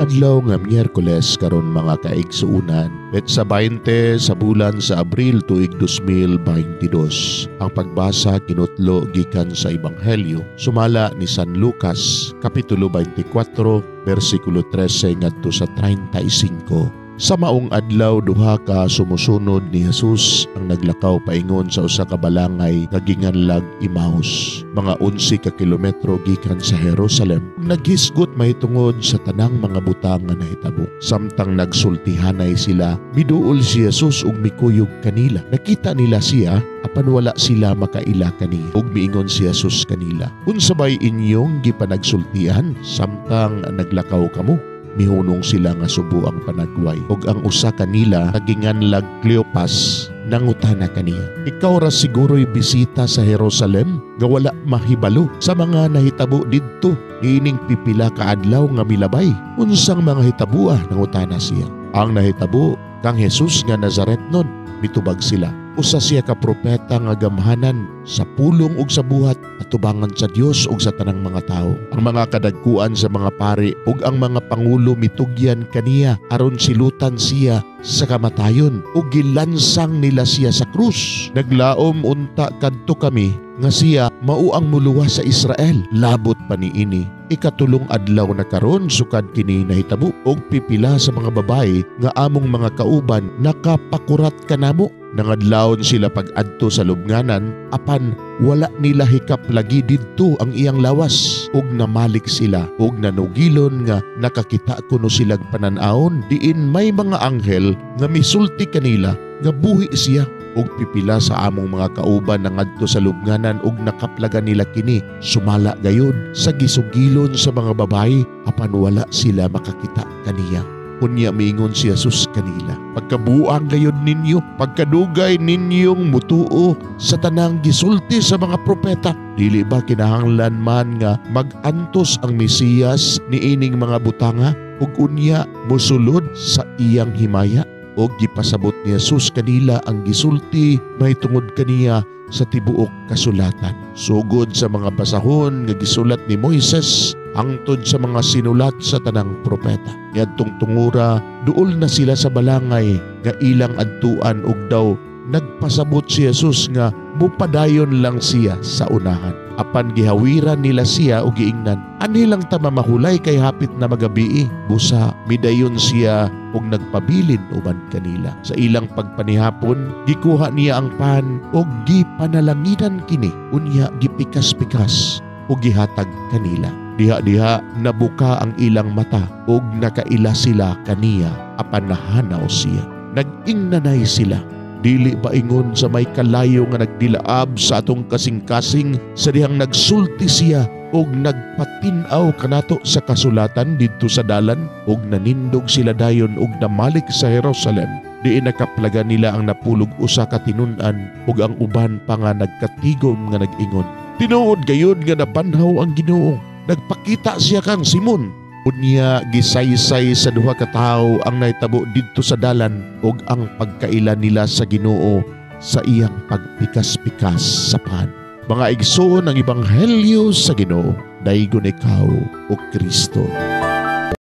Adlaw nga Miyerkules karon, mga kaigsuonan, petsa 20 sa bulan sa Abril, tuig 2022. Ang pagbasa kinutlo gikan sa Ebanghelyo sumala ni San Lucas, kapitulo 24, bersikulo 13 ngadto sa 35. Sa maong adlaw, duha ka sumusunod ni Jesus ang naglakaw paingon sa usa ka balangay nga ginganlag Emmaus, mga 11 ka kilometro gikan sa Jerusalem. Naghisgot mahitungod sa tanang mga butang nga nahitabo. Samtang nagsultihanay sila, miduol si Jesus ug mikuyog kanila. Nakita nila siya, apan wala sila makaila kaniya. Ug miingon si Jesus kanila, "Unsa bay inyong gipanagsultian samtang naglakaw kamo?" Mihunong sila nga subo ang panagway. Ug ang usa kanila nga ginganlag Cleopas nangutana kaniya, "Ikaw ra siguro'y bisita sa Jerusalem nga wala mahibalo sa mga nahitabo didto niining pipila ka adlaw nga milabay?" "Unsang mga hitaboa?" nangutana siya. "Ang nahitabo kang Jesus nga Nazaretnon," mitubag sila. "Usa siya ka propeta nga gamhanan sa pulong ug sa buhat atubangan sa Dios ug sa tanang mga tawo. Ang mga kadagkuan sa mga pari ug ang mga pangulo mitugyan kaniya aron silutan siya sa kamatayon ug gilansang nila siya sa krus. Naglaom unta kadto kami nga siya mao ang muluwas sa Israel. Labot pa niini, ikatulong adlaw na karon sukad kini nahitabo, ug pipila sa mga babaye nga among mga kauban nakapakurat kanamo. Nangadlawon sila pag-adto sa lubnganan, apan wala nila hikap lagi didto ang iyang lawas. Ug namalik sila ug nanugilon nga nakakita kuno silag panan-awon diin may mga anghel nga misulti kanila nga buhi siya. Ug pipila sa among mga kauban nangadto sa lubnganan ug nakaplagan nila kini sumala gayud sa gisugilon sa mga babaye, apan wala sila makakita kaniya." Unya miingon si Jesus kanila, "Pagkabuang gayud ninyo, pagkadugay ninyong mutuo sa tanang gisulti sa mga propeta. Dili ba kinahanglan man nga mag-antos ang Mesiyas niining mga butanga ug unya mosulod sa iyang himaya?" Og gipasabot ni Jesus kanila ang gisulti mahitungod kaniya sa tibuok kasulatan, sugod sa mga basahon nga gisulat ni Moises hangtod sa mga sinulat sa tanang propeta. Niadtong tungura, duol na sila sa balangay nga ilang adtuan ug daw nagpasabot si Jesus nga mupadayon lang siya sa unahan. Apan gihawiran nila siya og giingnan, "Anhi lang ta mamahulay kay hapit na magabii." Busa midayon siya og nagpabilin uban kanila. Sa ilang pagpanihapon, gikuha niya ang pan og gipanalanginan kini. Unya gipikas-pikas ug gihatag kanila. Diha-diha nabuka ang ilang mata ug nakaila sila kaniya, apan nahanaw siya. Nag-ingnanay sila, "Dili ba ingon sa may kalayo nga nagdilaab sa atong kasing-kasing sa dihang nagsulti siya ug nagpatin-aw kanato sa kasulatan didto sa dalan?" Ug nanindog sila dayon ug namalik sa Jerusalem. Diin nakaplagan nila ang 41 ka tinun-an ug ang uban pa nga nagkatigom nga nag-ingon, "Tinuod gayud nga nabanhaw ang Ginoo. Nagpakita siya kang Simon." Unya gisaysay sa duha ka tawo ang nahitabo didto sa dalan ug ang pagkaila nila sa Ginoo sa iyang pagpikas-pikas sa pan. Mga igsoon, ang ebanghelyo sa Ginoo. Daygon ikaw, o Kristo.